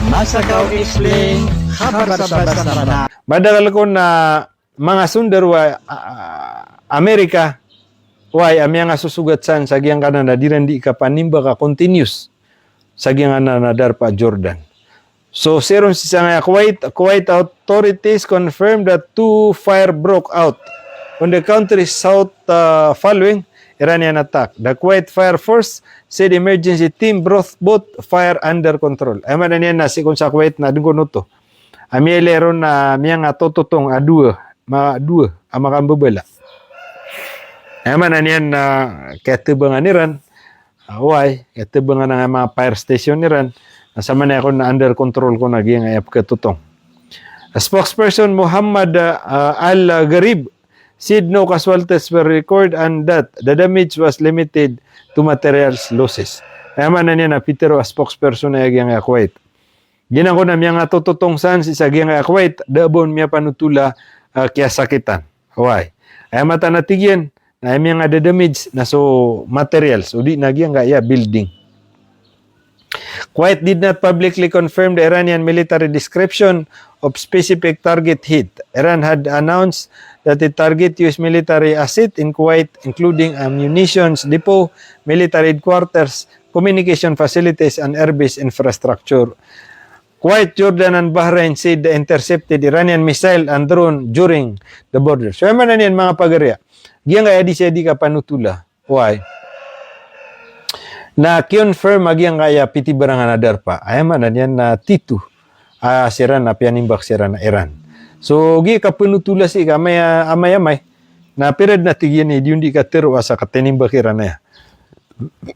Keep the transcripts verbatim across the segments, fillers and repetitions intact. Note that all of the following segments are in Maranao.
Masakaw Explain, khabar sa basa Pnar. Madakl kon a manga sondaro a, a, Amerika, oway, a miyangasosogat san sa giyangkanan a di ran di kapanimbaka continuous sa giyangkanan a darpa Jordan. So, siron sii sangkaya Kuwait, Kuwait authorities confirmed that two fire broke out on the country's south, uh, following Iranian attack. The Kuwait Fire Force said emergency team brought both fire under control. Aya maana niyan na sii kon sa Kuwait na dn kon oto a miyailay ron a miyangatototong a dowa, ma-, dowa a makambabala. Aya maana niyan na kiyatabangan iran, ah, oway, kiyatabangan angkaya manga fire station iran, na samanaya kon na under control kon a giyangkaya pkhatotong. A spokesperson Muhammad, ah, Al-Gharib said no casualties were recorded and that the damage was limited to materials losses. Aya maana niyan na pitharo a spokesperson a giyangkaya Kuwait, giyanan kon a miyangatototong san sii sa giyangkaya Kuwait, da a ba on miyapanothol a, ah, kiyasakitan. Oway. Aya mataan a tig iyan, na aya miyangadadamage na so materials, odi na giyangkaya building. Kuwait did not publicly confirm the Iranian military description of specific target hit. Iran had announced that it target U S military asset in Kuwait, including a munitions depot, military headquarters, communication facilities and airbase infrastructure. Kuwait, Jordan and Bahrain said they intercepted Iranian missile and drone during the border. So, aya maana niyan manga pagari a, giyangkaya di saya di kapanothol a, oway, na confirm a giyangkaya pitibarangan a darpa. Aya maana niyan na titho a siran a piyanimbak siran a Iran. So, giya kapanothol a sii ka amay a, amay-amay, na pira dn a tig iyan i di on di katharo a sakatinimbak iran aya.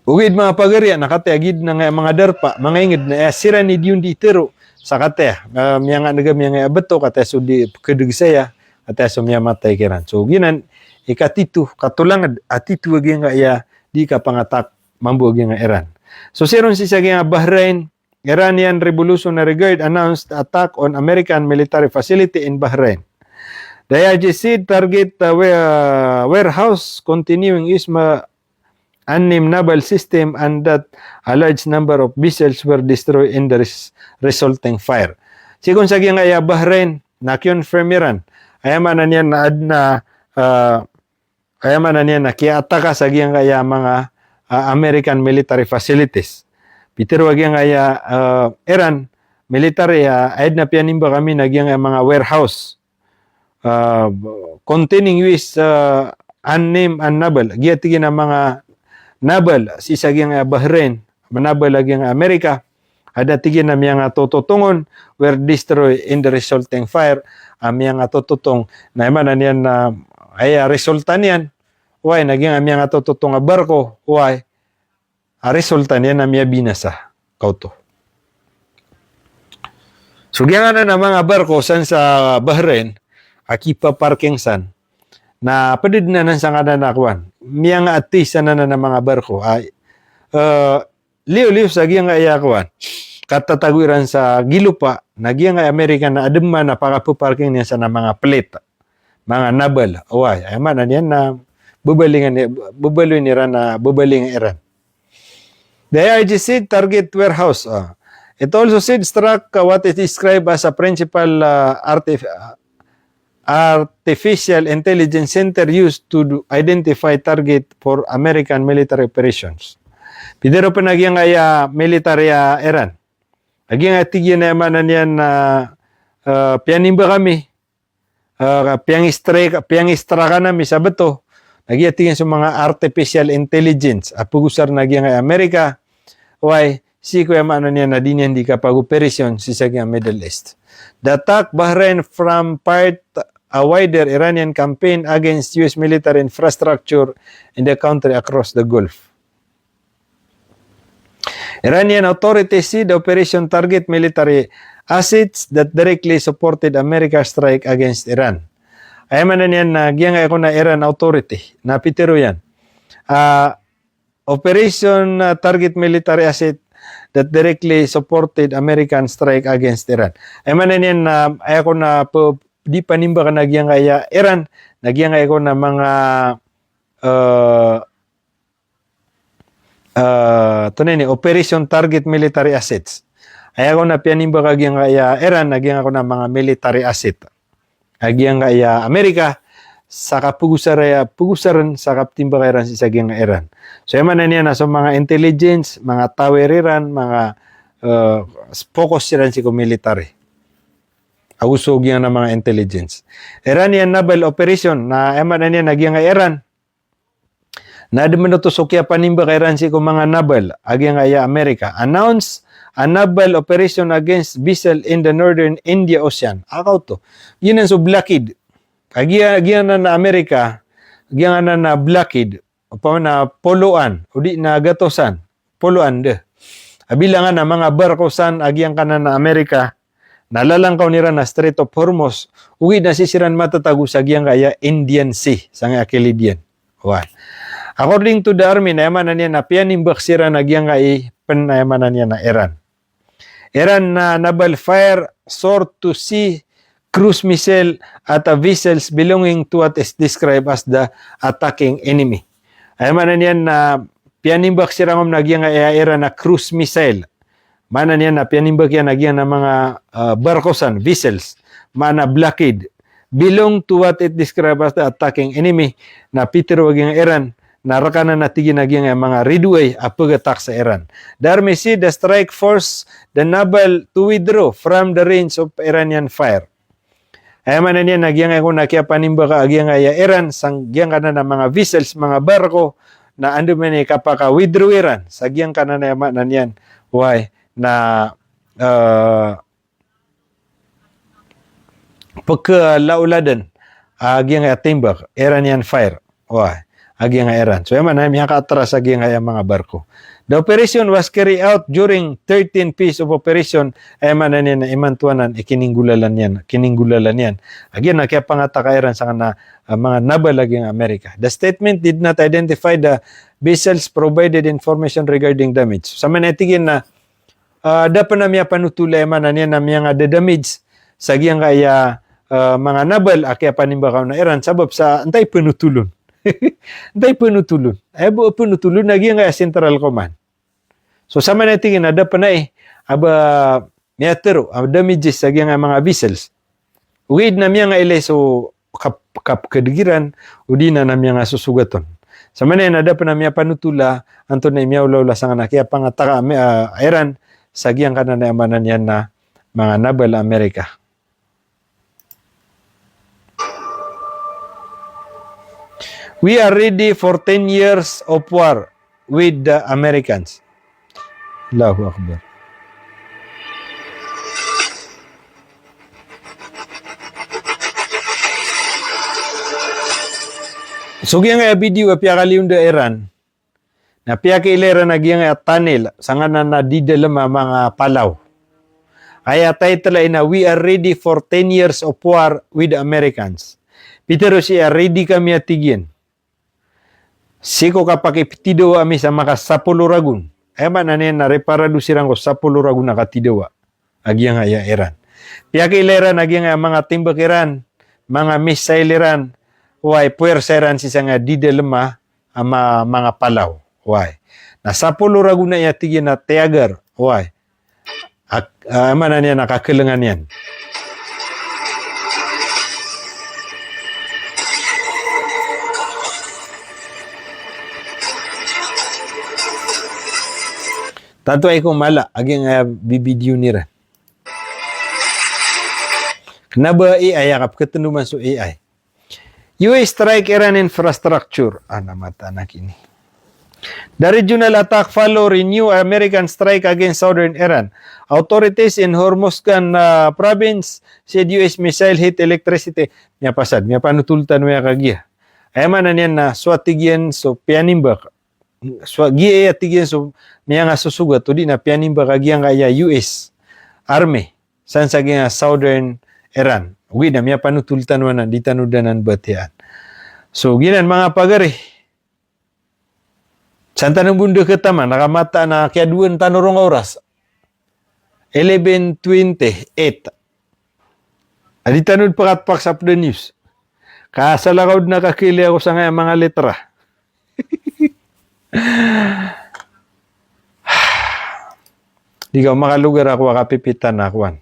Ogaid manga pagari a, na kataya giya dn angkaya manga darpa, manga ingd na aya siran i di on di tharo sa kataya, ah, miyangan'g a miyangaya a bto, kataya so di pkhadg saya, kataya so miyamatay kiran. So, giyanan i katitho, katolangd a titho a giyangkaya di kapangattack mambo a giyangkaya Iran. So, siron sii sa giyangkaya Bahrain, Iranian Revolutionary Guard announced attack on American military facility in Bahrain. The I R G C said target, uh, wa-, warehouse continuing use ma-, unnamed naval system and that a large number of vessels were destroyed in the res-, resulting fire. Sii kon sa giyangkaya Bahrain, na confirm iran. Aya maana niyan na adn a, ah, aya maana niyan na kiya-attack sa giyangkaya manga, ah, American military facilities. Pitharo a giyangkaya, ah, Iran military a, aya dn a piyanimbaka ami na giyangkaya manga warehouse, ah, containing U S, ah, unnamed and naval. Giya tig iyan a manga naval sii sa giyangkaya Bahrain, naval a giyangkaya Amerika, adn a tig iyan a miyangatototong on were destroyed in the resulting fire, a miyangatototong, na aya maana niyan na aya resulta niyan, oway, na giyangkaya miyangatototong a barko, oway, a resulta niyan na miyabinasa. Kaoto. So, giyangkanan a manga barko san sa Bahrain a kipaparking san, na pd dn anan sangkanan a kowan, miyangaatay san anan a manga barko a, eh, liyo-liyo sa giyangkaya kowan, katatago iran sa gilopa, na giyangkaya Amerika na adn man a pakapaparking iyan san a manga fleet, manga naval, oway, aya maana niyan na babalingan, babaloyin iran a babaling iran. The I R G C said target warehouse, ah. It also said struck, uh, what it described as a principal, uh, artif-, uh, artificial intelligence center used to do, identify target for American military operations. Pitharo pn a giyangkaya military a Iran a giyangkaya tig iyan a aya maana niyan na, ah, piyanimbaka ami, ah, piyang-strike, piyang-strike-an ami sa bto. Na giya tig iyan so manga artificial intelligence a pagosar na giyangkaya Amerika. Oway, sii ko aya maana niyan na di niyan di kapag-operation sii sa giyangkaya Middle East. The attack Bahrain from part a wider Iranian campaign against U S military infrastructure in the country across the Gulf. Iranian authorities say the operation target military assets that directly supported America's strike against Iran. Aya maana niyan na giyangkaya kon a Iran authority na pitharo iyan, ah, operation, ah, target military asset that directly supported American strike against Iran. Aya maana niyan na aya kon a p-, di panimbaka na giyangkaya Iran, na giyangkaya kon a manga, eh, eh, antonaa ini, operation target military assets. Aya kon a piyanimbaka giyangkaya Iran a giyangkaya kon a manga military asset a giyangkaya Amerika, sa kapagosara, pagosarn sa kaptimbaka iran sii sa giyangkaya Iran. So aya maana niyan na so manga intelligence, manga tower iran, manga, eh, focus iran sii ko military ago so giyangkaya manga intelligence. Iranian naval operation, na aya maana niyan na giyangkaya Iran na adn man oto so kiyapanimbaka iran sii ko manga naval a giyangkaya Amerika. Announce a naval operation against vessel in the northern India Ocean. Aka oto. Giyanan so blockade. A giya, giyanan a Amerika, giyanan a blockade. Opama na poloan, odi na gatosan. Poloan dn. A bilangan a manga barko san a giyangkanan a Amerika, na lalangkaw iran a Strait of Hormuz, ogaid na sii siran matatago sa giyangkaya Indian Sea, sangkaya kilid iyan. Oway. According to the army, na aya maana niyan na piyanimbak siran a giyangkai pn, aya maana niyan na Iran. Iran na naval fire soared to sea cruise missile at a vessels belonging to what is described as the attacking enemy. Aya maana niyan na piyanimbak siran on a giyangkaya Iran a cruise missile. Maana niyan na piyanimbak iyan a giyangkaya manga, ah, barko san, vessels. Maana blockade. Belong to what it described as the attacking enemy. Na pitharo a giyangkaya Iran na rk anan a tig iyan a giyangkaya manga ridoay a pag-attack sa Iran. The army said the strike forced the naval to withdraw from the range of Iranian fire. Aya maana niyan na giyangkaya kon a kiyapanimbaka a giyangkaya Iran sa giyangkanan a manga vessels, manga barko, na andamanaya i kapaka-withdraw iran sa giyangkanan a, aya maana niyan, oway, na, eh, pkhlaoladn a giyangkaya timbak, Iranian fire. Oway, a giyangkaya Iran. So aya maana miyakaatras a giyangkaya manga barko. The operation was carried out during thirteen phase of operation. Aya maana niyan na imanto anan i kininggolalan iyan, kininggolalan iyan a giyangkaya pangataka iran sangkanan a, ah, manga naval a giyangkaya Amerika. The statement did not identify the vessels provided information regarding damage. Sa maana tig iyan na ah, da pn a miyapanotol a, aya maana niyan na miyangadadamage sa giyangkaya, ah, manga naval a kiyapanimbaka on a Iran sabap sa antai pnotolon. Antai pnotolon. Aya bo pnotolon na giyangkaya Central Command. So sa maana tig iyan na da pn a, eh, a ba miyatharo a damages sa giyangkaya manga vessels. Ogaid na miyangailay so kap-, kapkadg iran, odi na miyangasosogat on. Sa maana niyan na da pn a miyapanotol a antonaa i miyaolaola sangkanan a kiyapangataka a mi-, ah, Iran sa giyangkanan a, aya maana niyan na manga naval a Amerika. We are ready for ten years of war with the Americans. Allahu Akbar. So giyangkaya video a piyakaliyo on da Iran, na piyakiilay iran a giyangkaya tunnel sangkanan a didalm a manga palaw. Aya title iyan na, "We are ready for ten years of war with the Americans." Pitharo sii a ready kami a tig iyan sii ko kapakiptidawa ami sa makasapolo ragon. Aya maana niyan na riparado siran ko sapolo ragon a katidawa a giyangkaya Iran. Piyakiilay iran a giyangkaya manga timbak iran, manga missile iran, oway, puwersa iran sii sangkaya didalm a ma-, manga palaw. Oway. Na sapolo ragon aya tig iyan a tiyagar. Oway. Ak-, ah, aya maana niyan na kaklngan iyan. Tanto aya ko mala a giyangkaya bibidiyo niran. Kna ba A I a kapkatndoman so A I. U S strike Iran infrastructure. Ah, na mataan a kini. The regional attack follow renewed American strike against southern Iran. Authorities in Hormozgan, uh, province said U S missile hit electricity. Miyapasad, miyapanotol tano aya kagiya. Aya maana niyan na so a tig iyan so piyanimbak. So a giya tig iyan so miyangasosogat odi na piyanimbak a giyangkaya U S Army san sa giyangkaya southern Iran. Ogaid na miyapanotol tano anan, di tano dn anan batiyaan. So giyanan manga pagari. San tano bo ndakataman, na kamataan a kiyadoan tano ron a oras. Eleven twenty-eight. A di tano dn pakatpak sa Pd News. Ka salakaw dn a kakiilay ako sangkaya manga litra. Di ka makalogar a kowa kapipita na kowan.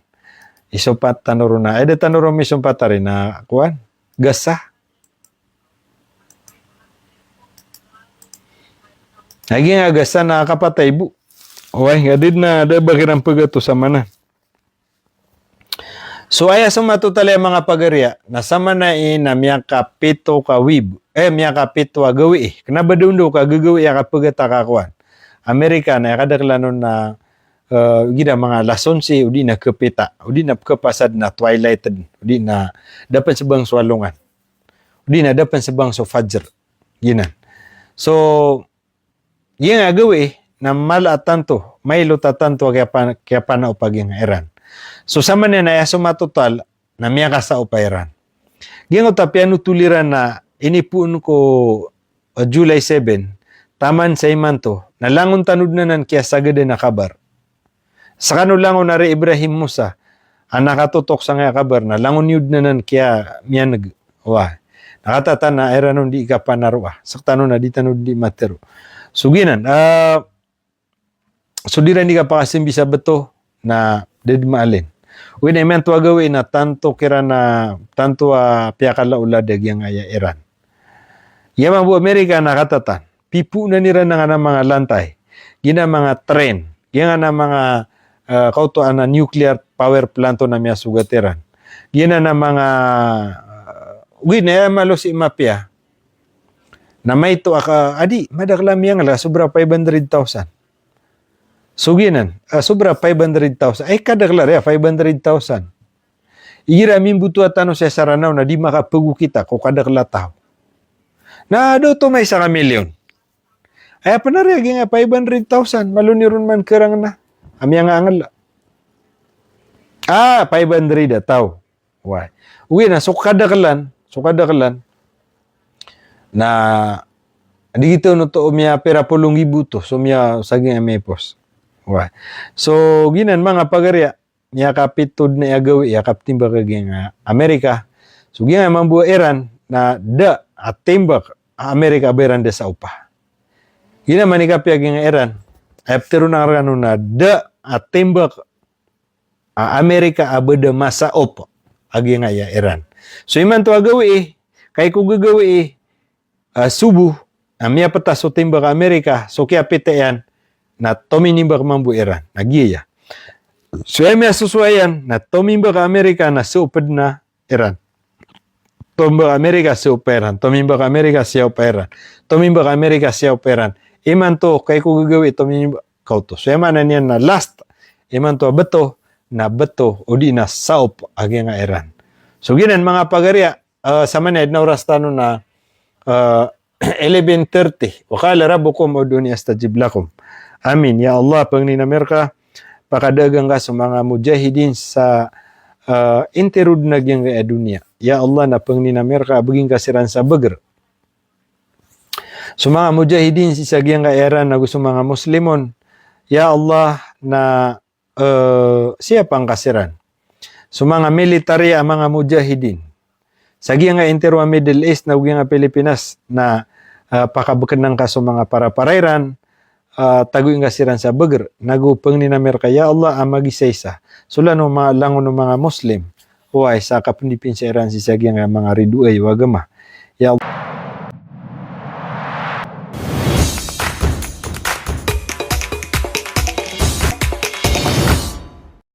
Isompat tano ron na, aya da tano ron misompat ari na kowan, gasa. Lagid a gasa na kapatay bo. Oway, nga di na da ba kiran pagato samanan. So aya somatotal iyan manga pagari a, na samanaya na miyakapito ka wib, eh, miyakapito a gawii. Kena ba da on dowa ka gagawii a kapagata ka kowan. Amerika na aya kadaklan on na, eh, giya manga lasonsi, o di na kapita, o di na pekapasad na twilight, o di na da pen sebang so alongan. O di na da pen sebang so fajr. Giyanan. So, giyangkai a gawii na mala a tanto, mailot a tanto a kiyapan-, kiyapanaopa giyangkai a Iran. So samanaya na aya somatotal na miyakasaop a Iran. Giyangkoto a piyanotol iran na inipoon ko, eh, July seven, taman sa imanto, na langon tano den anan kiyasagadan a kabar. Sekano langon ari Ibrahim Musa a nakatotok sangkai a kabar na langon iyo den anan kiyamiyaneg. Oway. Na katatan a aya ranon di kapanaroa. Sektano na di tano di matero. So giyanan, eh, so di iran di kapakasembi sa beto na da den maalin. Ogaid na imanto a gawii na tanto kiran a, tanto a piyakalaolad a giyangkai a Iran. Iya mambo Amerika na katatan. Pipoonan iran angkanan a manga lantay. Giyanan a manga train. Giyanan a manga, eh, kaoto a nuclear power plant on a miyasogat iran. Giyanan a manga, eh, ogaid na aya malo si mapiya. Na maito a ka, adi, madakel a miyangala, sobra five hundred thousand. So giyanan, eh, sobra five hundred thousand. Ay, kadakel a riya, five hundred thousand. Igira mimboto a tano sa Saranaw na di makapego kita ko kadakel a taw. Na da oto maisa ka milyon. Aya pen ari a giyangkai a five hundred thousand, malo niron man kerang na. A miyangangel. Ah, five hundred a taw. Oway. Ogaid na so kadakelan, so kadakelan. Na di gito no to miyapira polo nggibo to, so miya sa giyangkai a miyapos. Oway. So giyanan manga pagari a, miyakapito den a gawii a kapetimbak a giyangkai a Amerika. So giyangkai a mambo a Iran na da a timbak a Amerika a ba iran da saopa. Giyanan man i kapiya giyangkai a Iran. Aya petero na rekano na da a timbak a Amerika a ba da masaop a giyangkai a Iran. So imanto a gawii, kai ko gagawii, a, sobo, a miyapetas so timbak a Amerika, so kiyapita iyan, na tominimbak mambo Iran. Na giya. So aya miyasosowa iyan, na tomimbak a Amerika, na saop den a Iran. Tomimbak a Amerika, saop a Iran. Tomimbak a Amerika, saop a Iran. Tomimbak a Amerika, saop a Iran. Imanto, kai ko gagawii, tomimbak, kaoto. So aya maana niyan na last, imanto a beto, na beto, o di na saop a giyangkai a Iran. So giyanan manga pagari a, eh, samanaya den a oras tano na, eh, eleven thirty. Wa qala rabbukum ud'uni astajib lakum. Amin. Ya Allah, pangnin ami reka, pakadagang ka so manga mujahidin sa, eh, intero den a giyangkai a doniya. Ya Allah, na pangnin ami reka, begi ngka siran sa beger. So manga mujahidin sii sa giyangkai a Iran ago so manga Muslimun. Ya Allah, na, eh, siyapa ngka siran. So manga military a manga mujahidin sa giyangkai a intero a Middle East na giyangkai a Pilipinas na, eh, pakabekena ngka so manga parapara iran, eh, tagoy ngka siran sa beger, nago pangnin ami reka, ya Allah, a magisaisa so langon o ma-, langon o manga Muslim. Oway, sa kapendipinsa iran sii sa giyangkai a manga ridoay o agama. Ya Allah.